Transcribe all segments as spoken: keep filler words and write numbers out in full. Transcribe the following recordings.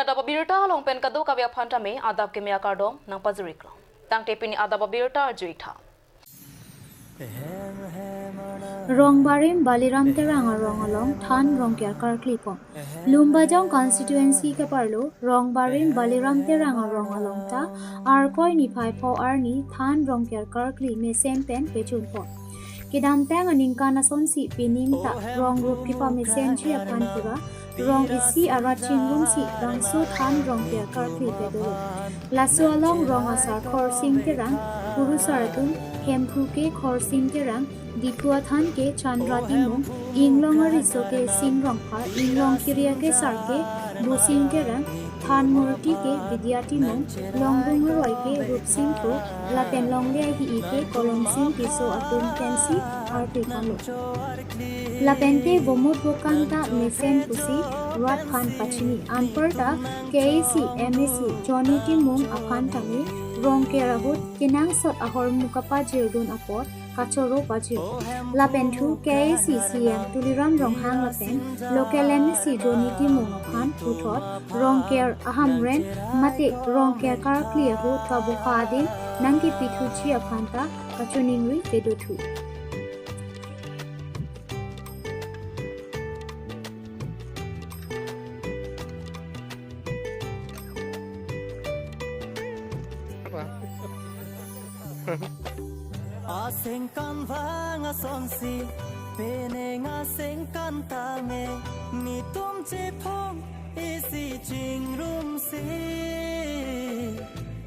Adap abirta along pen kadokave aphan tame adap keme akardom nangpajir-iklo. Tangte pini adap abirta arju-ik tha. Rongbarim Baliram Terang arong along than Rongker karkli pon. Lumbajong constituency keparlo Rongbarim Baliram Terang arong along ta Arkoi niphai pho arni than Rongker karkli mesen pen pechun pon. Kedamtang aningkan asonsi pining ta rong rup kepamesenji aphan pura rong isi arat chingrumsi bangso than Rongker karkli pedolo. Laso along rong asar Khorsing Terang, kurusar atum Hemphu ke Khorsing Terang, Diphu athan ke Chandra Timung, Inglong ariso ke Sing Rongphar, Inglong kiri akesar ke Bosing Terang, than murti ke Bidya Timung, longrung aroi ke Rupsing Kro, lapen longle ahi-i ke Kolomsing Tisso atum pensi arti ponlo. Lapente vomut vokan ta mesen pusi rat aphan pachini, anparta K A A C M A C Johnny Timung aphan tame Rongker ahut kenangsot ahormu kapajirdun apot kachoro pajir. Lapenthu K A A C C M Tuliram Ronghang lapen local M A C Johnny Timung aphan puthot Rongker ahamren mate Rongker karkli ahut kabuha adin nangkepithuji aphan ta kachiningri pedothu. Asengkan vang asonsi, penang asengkan tame, netum chephong isi chingrumsi,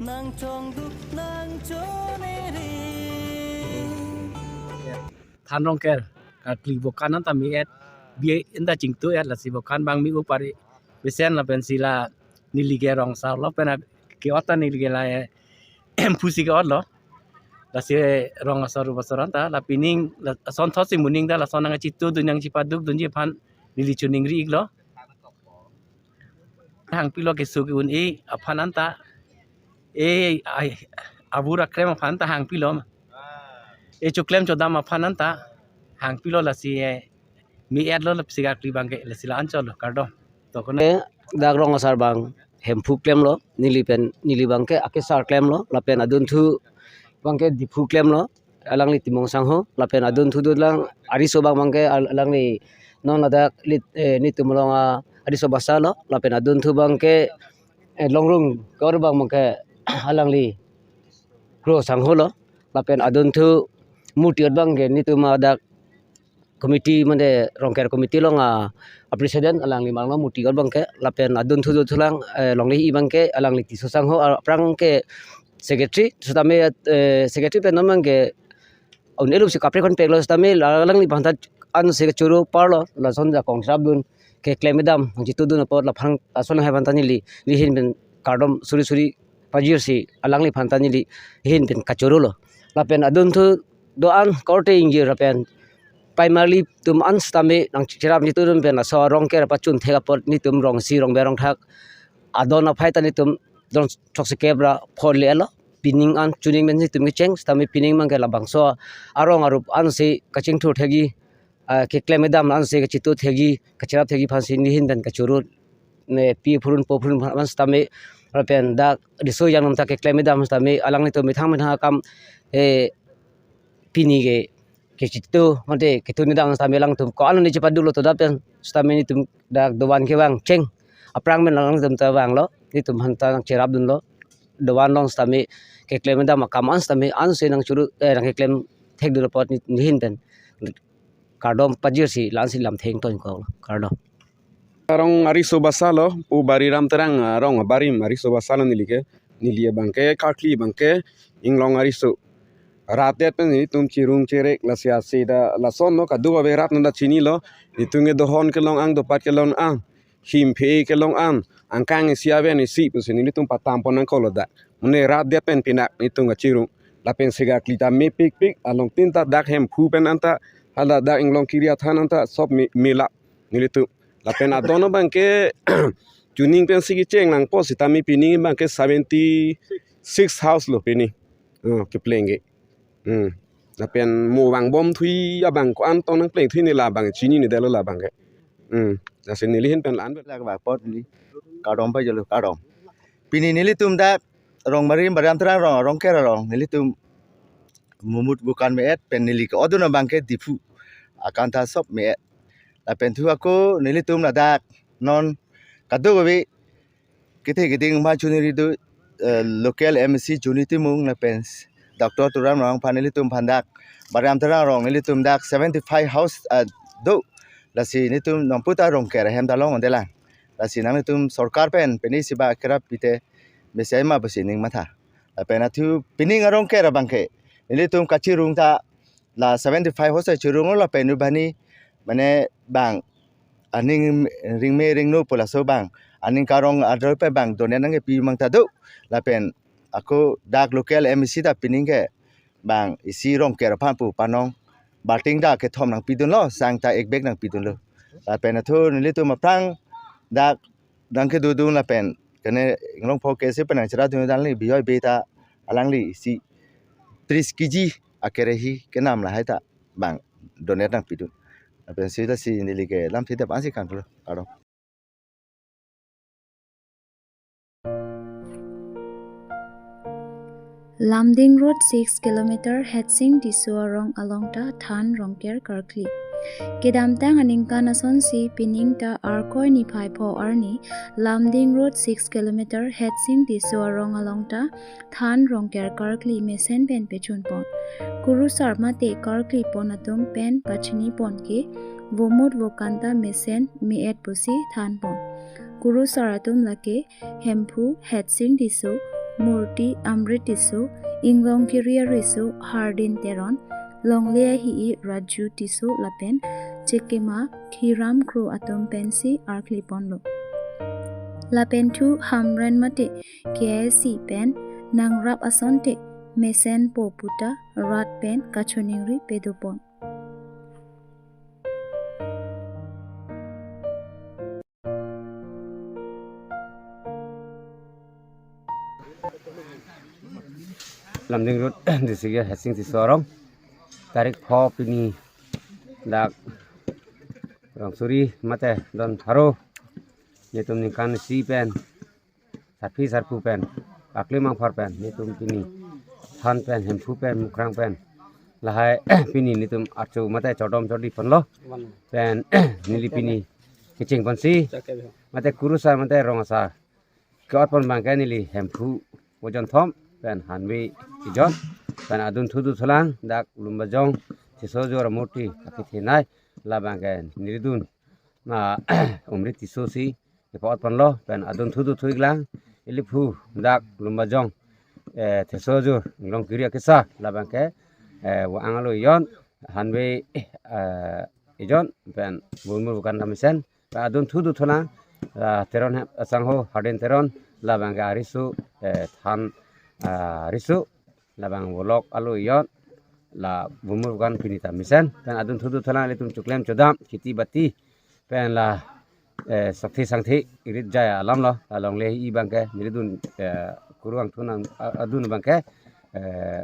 nangchongduk nangchoneri. Than Rongker karkli vokan anta me-et, bi anta chingtu-et, lasi vokan abang me-u pari mesen lapensi la neli ke rong asar lo pen ke-ot ta neli ke la, eh, Hemphu si ke-otlo. Lasi rong asar rup asar anta la pining la asonthotsi moning ta lason nangchitudun nangchipadukdunji aphan neli chiningri-iklo. Hangpilo keso ke-un-e aphan anta, e, ai, abur akrem aphan anta hangpilo, e, choklem chodam aphan anta hangpilo, lasi, e, me-etlo, lasi karkli abangke lasi la-anchotlo, kardom. To kone. E, dak rong asar abang Hemphu klemlo, neli pen, neli abangke akesar klemlo, lapen adunthu abangke Diphu klemlo, alangli Timung sangho, lapen adunthu dolang ariso abang abangke al-, alangli non ladak lit, eh, netum along, ah, ariso basa lo, lapen adunthu abangke, eh, longrung kor abang abangke alangli Kro sangho lo, lapen adunthu murti abangke netum adak committee mane Rongker committee along, ah, a president alangli manglo murti abangke, lapen adunthu dothulang, eh, longle ahi abangke alangli Tisso sangho, ah, aphrang ke secretary, setame, eh, secretary pen non abangke un-e lupsi kaprek kon peklo setame la-, alangliphan ta ansi kachoro parlo, lason ajakong cherapdun keklem kedam nangchitudun apot laphan ason hai aphan ta neli, neli ahin pen kardom suri suri pajirsi alangliphan ta neli ahin pen kachorolo. Lapen adunthu do-an korte ingjir lapen primary atum an setame nangcherap nitudun pen laso Rongker pachun thek apot netum rong isi rong berong thak adon aphai ta netum don throksi kep ra phor le-etlo. Pining an chuning pen netum kecheng setame pining abangke labangso arong arup ansi kachingthur thekji, ah, keklem kedam ansi kachitu thekji, kacherap thekji aphansi neli ahin pen kachoro, ne pi phurun po phurun aphan setame, lapen dak riso jang nam ta keklem kedam setame alanglitum methang methang akam, eh, pini ke, kechitu mate ketun kedam setame alangtum ko-an ni chepaduklo to dak pen setame netum dak dovan kevang cheng aphrang pen alangtum ta vanglo, netum aphan ta nangcherapdunlo, dovan along setame keklem kedam akam an setame ansi nangchoro, eh, nangkeklem thekdun apot neli, neli ahin pen kardom pajirsi la-ansi lam theng tonkok, kardom. Rong ariso basa lo, pu Bariram Terang, ah, rong abarim ariso basa lo neli ke, neli abangke, karkli abangke, Inglong ariso. Rat det pen netum chirung chirek, lasi ase ta, lason lo, kadokave rat non ta chinilo, netum ke dohon kelong-ang, dopat kelong-ang, himphe kelong-ang, angkang isi aven isi pusi nelitum patam pon nangkoklo dak. Mane rat det pen pinak netum kachirung. Lapen segarkli ta mepikpik, along tin ta dak Hemphu pen anta, hala dak Inglong kiri athan anta, sob me-, melap nelitum. Lapen adon abangke chuning pensi kecheng nangpo setame pining abangke seventy six house lo pini. Oh, kepleng ke. Hmm. Lapen mo vangbom thuji abang ko-an tong nangpleng thuji ne labang chinine detlo labangke. Hmm. Lasi neli ahin pen la-an pen. Lak ba apot neli kardom pajirlo, kardom. Pini nelitum dak Rongmari Bariamterang arong, Rongker arong, nelitum mumut bukan me-et pen neli ke-otdun abang ke Diphu akanta sop me-et. Lapen thu ako nelitum ladak non kadokave kethe keding ma chuniri do, eh, local M A C Johny Timung lapen Doctor Tuliram Ronghang aphan nelitum aphan dak Bariamterang arong nelitum dak seventy-five house, ah, do. Lasi nelitum nonputa Rongker ahem ta long-ondelang. Lasi nanglitum sorkar pen pini si ba kerap pite mesiai ma pusi ning matha. Lapen athu pining a-Rongker abang ke nelitum kachirung ta la seventy-five house chirunglo lapen ubani mane bang aning ringme ringno pu laso bang aning karong ador pen bang donate nangkepi mang ta do. Lapen ako dak local M A C ta pining ke bang isi Rongker aphan pu panong balting ta kethom nangpidunlo, sang ta ek bag nangpidunlo. Lapen athu nelitum aphrang dak nangkedodun lapen kene Inglongpho K S A pen nangchara dun dan li bioi be ta alangli isi tris K G akere hi kenam lahai ta bang donate nangpidun. Lapen sita si neli ke lamthe ta ansi kanglo, kardom. Lumding Road six kilometer Hetsing Tisso arong along ta than Rongker karkli. Kedamtang aningkan asonsi pining ta Arkoi niphai pho arni Lumding Road six kilometer Hetsing Tisso arong along ta than Rongker karkli mesen pen pechunpon. Kurusar mate karklipon atum pen pachinipon ke vomut vokan ta mesen me-et pusi thanpon. Kurusar atum lake Hemphu Hetsing Tisso, Murti Amrit Tisso, Inglongkiri ariso Hardin Teron, longle ahi-i Raju Tisso lapen chekema Khiram Kro atum pensi arkliponlo. Lapen thu Hamren mate K I C pen nangrap asonte mesenpo puta rat pen kachoningri pedopon. Lumding Road, District Hetsing Tisso arong, tarik pho pini dak rong suri mate don pharo, nelitum ningkan isi pen sarpi sarpo pen, akli mangphar pen, nelitum pini than pen, Hemphu pen, Mukrang pen, lahai pini nelitum archo mate chodom chodiponlo pen neli pini kechengponsi mate kurusar mate rong asar ke-otpon abang ke neli Hemphu ojon thom pen Hanve ijon pen adun thudu thulang dak Lumbajong Tisso Jor amurti akethenei labang ke neli dun na Umrit Tisso si ke-otponlo pen adun thudu thuiklang iliphu dak Lumbajong, eh, Tisso Jor Inglongkiri akesa labang ke, eh, vo anglo ijon Hanve, eh, ijon pen vomut vokan ta mesen pen adun thudu thulang, ah, Teron he-, asangho Hardin Teron labang ke ariso, eh, than, ah, ariso labang volok alo ijon la vomut vokan pini ta mesen pen adun thudu thulang ilitum choklem chodam kheti bati pen la, eh, sokthi sangthi irit jaya alamlo, la longle ahi-i abang ke neli dun, eh, kurvangthu nang, ah, adun abang ke, eh,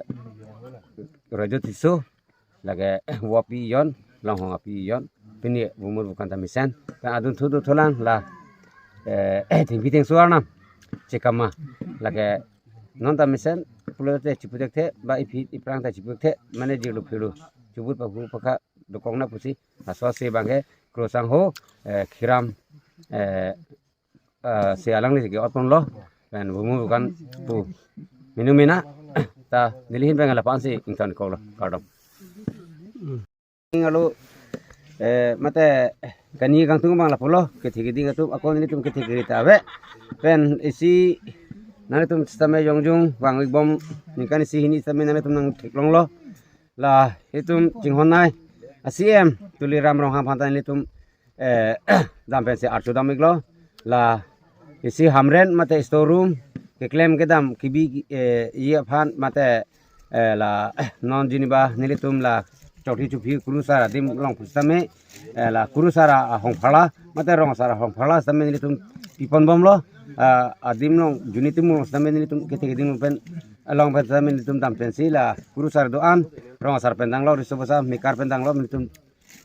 Raju Tisso lake vo api ijon, Longhong api ijon, pini vomut vokan ta mesen pen adun thudu thulang la, eh, thengpi thengso arnam chekama lake non ta mesen pulote chiputhekthe ba iphi iprang ta chiputhekthe mane jirlo phirlo chubut pakhu pakha dokok na pusi laso ase abang ke Kro asangho, eh, Khiram, eh, eh, si alangli ke-otponlo pen vomut vokan pu menu mena ta neli ahin pen la-an si ingtonkoklo, kardom. Alo, eh, mate kani kangtung abang lapulo, kethe keding atum ako nelitum kethe kiri ta ave pen isi nanglitum sitame jongjung vang-ikbom ningkan isi hini sitame nanglitum nangtheklonglo. La itum chinghonnei a-C M Tuliram Ronghang aphan ta nelitum, eh, dam pensi archo dam-iklo. La isi Hamren mate store room keklem kedam kebi, eh, ji aphan mate, eh, la non jiniba nelitum la chokri chuphi kurusar adim along pusitame, eh, la kurusar ahong pharla mate rong asar ahong pharla sitame nelitum piponbomlo, ah, adim along Johny Timung sitame nelitum kethe keding pen along pen sitame nelitum dam pensi la kurusar do-an, rong asar pen tanglo, riso bosa mekar pen tanglo, nelitum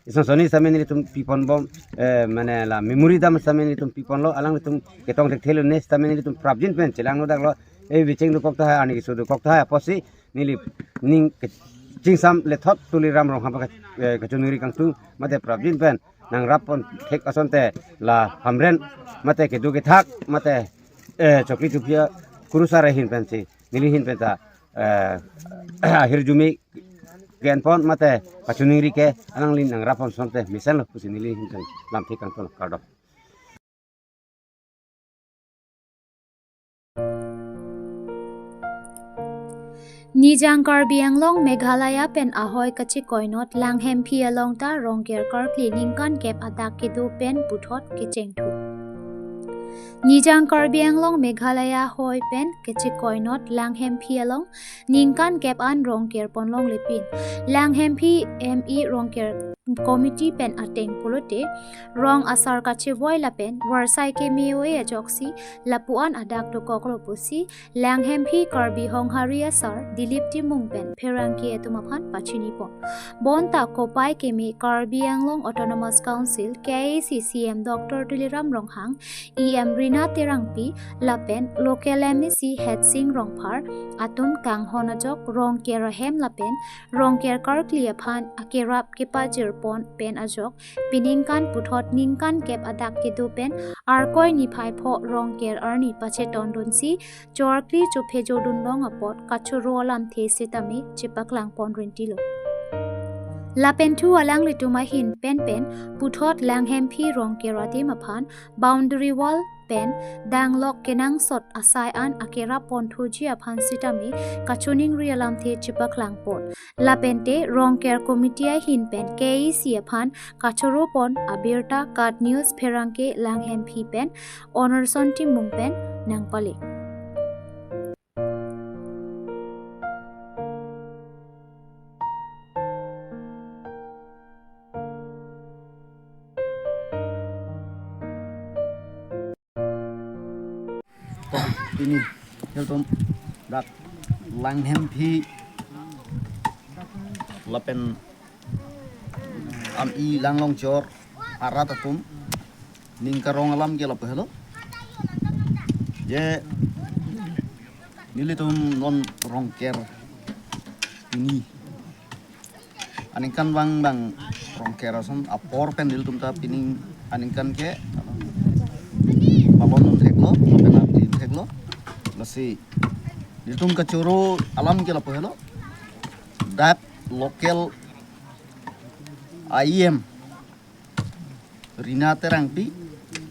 Isong soni sitame nelitum piponbom, eh, mane la memory dam sitame nelitum piponlo, alanglitum ketong thekthelo ne sitame nelitum prapjin pen chelangno daklo, eh, bicheng dokok tahai, arni keso dokok tahai apotsi neli ning ke-, chingsam lethot Tuliram Ronghang pa ke-, eh, kachiningri kangtung mate prapjin pen nangrap pon thek asonte la Hamren mate kedo kethak mate, eh, chokri chopia kurusar ahin pensi neli ahin pen ta, eh, ahirjume ke-enpon mate kachiningri ke alangli nangrap pon asonte mesenlo pusi neli ahin pen lamthe kangtung, kardom. Nijang Karbi Anglong Meghalaya pen ahoi kachikoinot Langhemphi along ta Rongker karkli ningkan kep adak kedo pen puthot kechengthu. Nijang Karbi Anglong Meghalaya ahoi pen kachikoinot Langhemphi along ningkan kep an Rongker ponlongle pin. Langhemphi M E Rongker Committee pen ateng pulote rong asar kachevoi lapen varsai keme-oi ajoksi lapu-an adak dokoklo pusi Langhemphi Karbi Honghari asar Dilip Timung pen pherangke atum aphan pachinipon. Bonta kopai keme Karbi Anglong Autonomous Council, K A A C C E M Doctor Tuliram Ronghang, E M Rina Terangpi lapen local M A C Hetsing Rongphar atum kanghon ajok Rongker ahem lapen Rongker karkli aphan akerap kepajirpon pen ajok piningkan puthot ningkan kep adak kedo pen Arkoi niphai pho Rongker arni pachetondunsi chorkli chophe jodun long apot kachoro alamthe sitame chepaklangpon rintilo. Lapen thu alanglitum ahin penpen puthot Langhemphi Rongker adim aphan boundary wall pen danglok kenangsot asai an akerap ponthuji aphan sitame kachiningri alamthe chepaklangpon. Lapente Rongker Committee ahin pen K A A C aphan kachoro pon abirta KAT News pherangke Langhemphi pen Honorson Timung pen nangpale. Pini, hel atum dak Langhemphi lapen ami langlong chor arat atum ning karong alam ke lapu helo. Je nelitum non Rongker pini aningkan vang bang Rongker ason apor pen nelitum ta pining aningkan ke malon un theklo, lapen apti un theklo. Lasi nelitum kachoro alam ke lapu helo. Dak local E M Rina Terangpi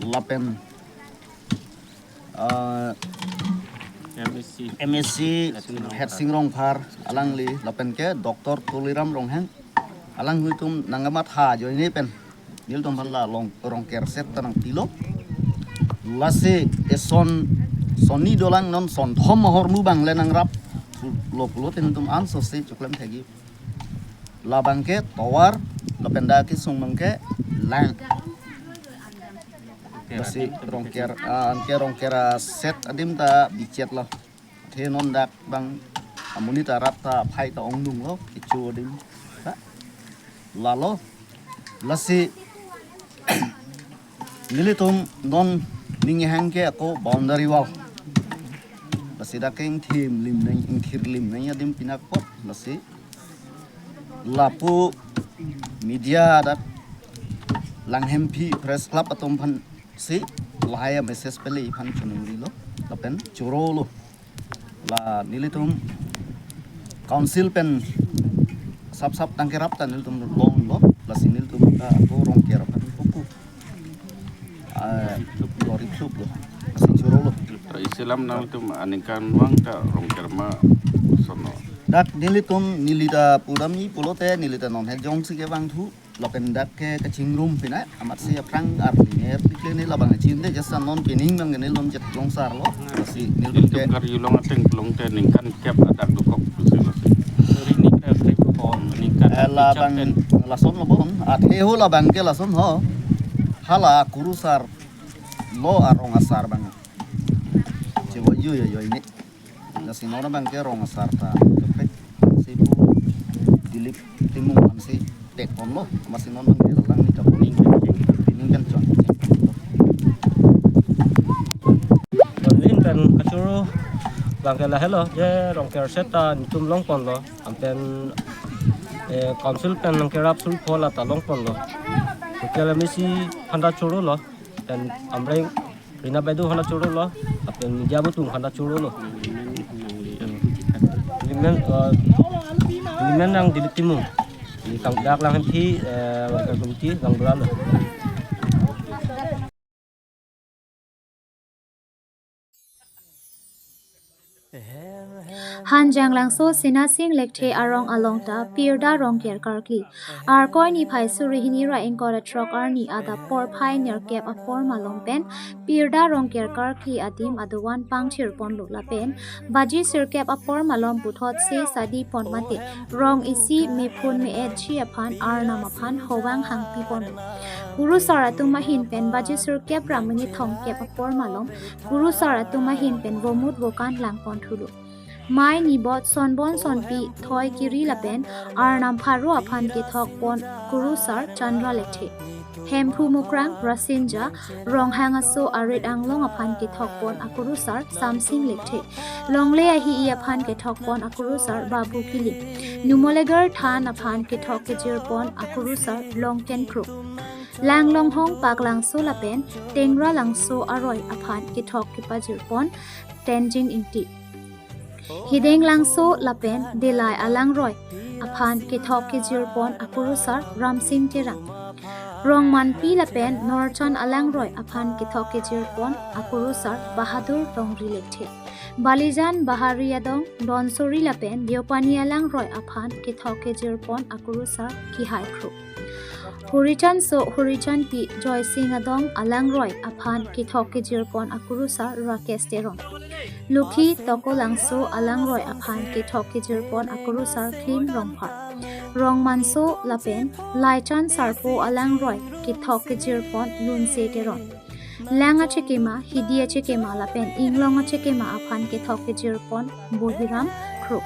lapen, eh, M A C. M A C Hetsing Rongphar alangli lapen ke Doctor Tuliram Ronghang alanghui atum nangkamatha ajoine pen nelitum aphan la long Rongker set ta nangpilo. Lasi eson soni dolang, non son thom ahormu bang le nangraplo pulote nelitum ansose choklem thekji. Labang ke tovar, lapen dak kesung abang ke lang. Lasi Rongker, ah, anke Rongker aset adim ta bichetlo. Athe non dak bang amonit arat ta aphai ta ongdunglo, kecho adim ta. Lalo, lasi nelitum non ning hang ke ako boundary wall. Lasi dak ke ingthir lim nang, ingthir lim nang adim pinakpot. Lasi lapu media dak Langhemphi Press Club atum aphansi lahai a-message pele aphan chiningrilo lapen chorolo. La nelitum council pen sap sap tangkerap ta nelitum longlo, lasi nelitum ta ako Rongker aphan kuku. Ah, lori kluk lo, lasi chorolo. Isi alam nangtum aningkan vang ta Rongker ma sono. Dak nelitum neli ta pura mi pulote neli ta non he jongsi kevangthu. Lapen dak ke kachingrum pina amatsi aphrang arni ner tikle ne labang chin de jasa non pining bang ne lom jet longsarlo. Lasi nelitum ke Nelitum karjulong ateng pulote ningkan kep adak dokok pusi lasi. Rini kep kep ko ningkan Eh, kep labang pen. Lason lo bon. Athe ho labang ke lason ho. Hala kurusar lo arong asar bang. Chewo yo yo yo ini. Lasi non abang ke rong asar ta. Kepek si pu Dilip Timung aphansi tek pon Lo, masi non bang ke lang ni kapo ning ning kan chon. Ning pen kachoro bang ke lahelo, je Rongker seta netum longponlo, anpen, eh, council pen nangkerap sulpo lata longponlo. Hotel M A C aphanta chorolo, pen Amreng Rina Baidu aphanta chorolo, anpen media atum aphanta chorolo. Limen, eh, limen nang Dilip Timung. Ni kangdak lang hemthi, eh, Rongker Committee, lang beralo. Hanjanglangso Sinasing Lekthe arong along ta Pirda Rongker karkli. Arkoi niphai suri hini ra ingkoi ra throk arni adap porphai nerkep apor malom pen Pirda Rongker karkli adim adovan pangthirponlo lapen baji sirkep apor malom puthot se sadi pon mate rong isi mephun me-etji aphan Arnam aphan hovang hangpiponlo. Kurusar atum ahin pen baji sirkep ra minit thomkep apor malom kurusar atum ahin pen vomut vokan langponthulo. Mai nibot sonbon sonpi thoi kiri lapen Arnam pharo aphan kethokpon akurusar Chandra Lekthe. Hemphu Mukrang Rasinja, Ronghang aso arit anglong aphan kethokpon akurusar Samsing Lekthe. Longle ahi-i aphan kethokpon akurusar Babu Kiling. Numolagar than aphan kethok kejirpon akurusar Longken Kro. Langlonghong Paklangso lapen Tengralangso aroi aphan kethok kepajirpon Tenzing Ingti. Hidenglangso lapen Delai alangroi aphan kethok kejirpon akurusar Ramsing Terang. Rongmanpi lapen Norchan alangroi aphan kethok kejirpon akurusar Bahadur Longri Lekthe. Balijan Bahari Adong, Donsuri lapen Deopani alangroi aphan kethok kejirpon akurusar Kihai Kro. Hurichan so Hurichanpi Joysing Adong alangroi aphan kethok kejirpon akurusar Rakesh Teron. Lukhi Tokolangso alangroi aphan kethok kejirpon akurusar Klim Rongphar. Rongmanso lapen Laichan Sarpo alangroi kethok kejirpon Lunse Teron. Lang achekema, hidi achekema lapen inglong achekema aphan kethok kejirpon Bohiram Kro.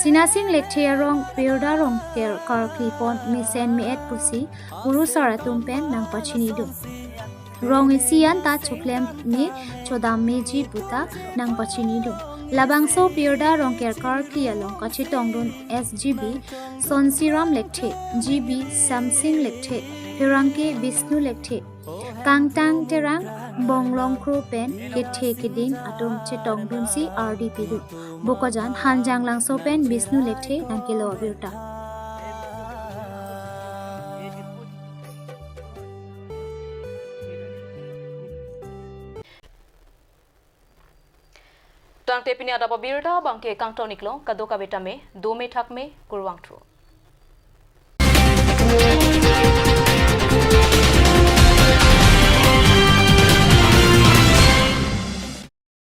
Sinasing Lekthe arong Pirda Rongker karklipon mesen me-et pusi kurusar atum pen nangpachinidun. Rong isi anta choklem me chodam meji puta nangpachinidun. Labangso Pirda Rongker karkli along kachetongdun S G B Sonsiram Lekthe, G B Samsing Lekthe, Hirangke Vishnu Lekthe, Kangtang Terang, Bonglong Kro pen kethe keding atum chetongdunsi ardi pidun. Bokajan Hanjanglangso pen Vishnu Lekthe nangkelo abirta. Tangte pini adap abirta abangke kangton-iklo, kadokave tame dome thakme, kurvangthu.